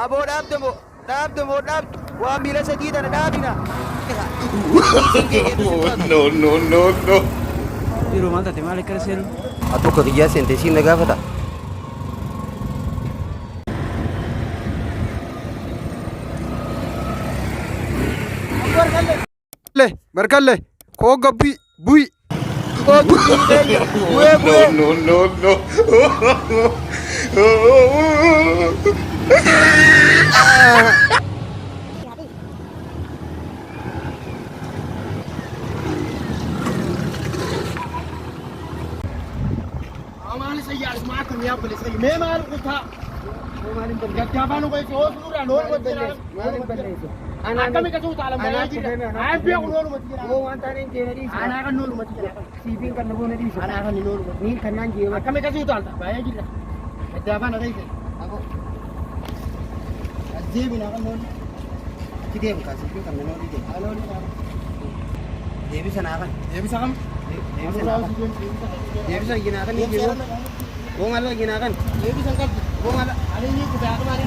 Aboo dhaabde moo dhaabde moo dhaabdu waan miila sadii tana dhaabina. No, no, no, no. Yeroo maal taate maal akkana seenu? Atu akka kiyyaa seente siin na gaafata. Le barkalle koo gabbi bu'i. Koo dubbii keenya bu'ee bu'ee. No, no, no, no. Maal isa yaadu maa akkam yaa obboleessa kiyya mee maal kutaa gaggaafaa nu keessa hoo suuraa noolumatti jira akkami kasuu utaalan bayaa jira aan beeku noolumatti jira anaa kan noolumatti jira Siifiin kan nagoona dhiisa. anaa kan noolumatti Niin kannaan jeema. akkami kasuu utaalta bayaa jira gaggaafaa na keessa as deebina kan noolu Achi deemu kaa siifiin kan nanoolii deemu. Deebisa naa kan. deebisa kam Deebisa naa kan. Deebisa ginaa kan ni jiru. Boo maal ginaa kan. deebisa hin qabdu Boo maal. ani ni kutaa akka maali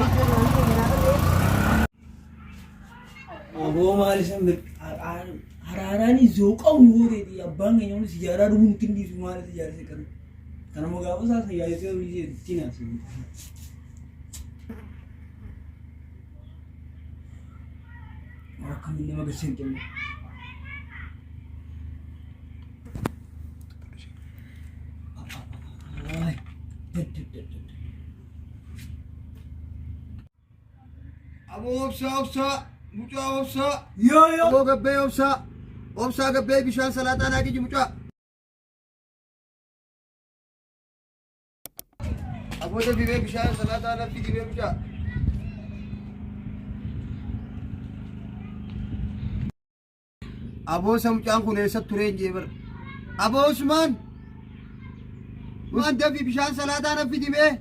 Aboo maal isan haraaraan zooqamu gooteeti abbaan keenya kunis ijaaraa dhumuun ittiin dhiisu maal isa ijaarsa kana. Kanuma gaafa isaa sayyaayisee hojii ittiin haasa'u. Akkamiin nama garsiin kennu. Aboo obsaa obsaa mucaa obsaa. Yoo yoo. Aboo gabbee obsaa. Obsaa gabbee bishaan salaaxaa naa qiji mucaa. Aboo dafii bishaan salaaxaa na fidi bee mucaa. Aboo isa mucaan kun eessa tureen jee bara. Aboo Usmaan. Usmaan dafii bishaan salaataa na fidi bee.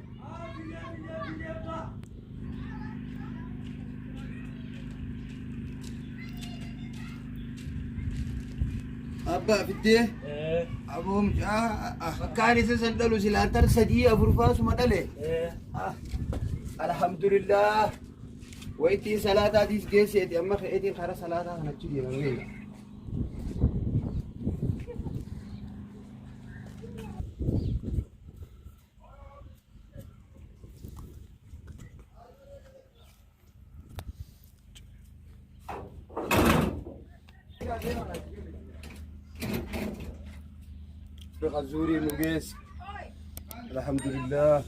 Abbaa fiddee. Aboo mucaa akkaan isa san dhalu silaan tar sadii afur faasuma dhale. Alhamdulillah. Waytiin salaataatiis geesseeti amma ka'eetiin karaa salaataa kana achi deeman beeka. Zuurii nu geesse. Alhamdulillah.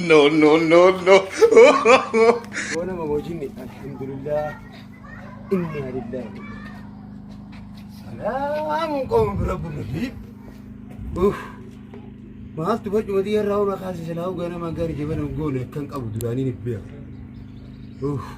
No, no, no, no. Goona mamoojinni alhamdulillah. Inna lillahi. Salaamun qawmi birabbi rahiim. Uff. Maaltu barcuma xiyya irraa ol kaase silaa ganama gari jabana goone akkan qabu duraanii ni beeka. Uff.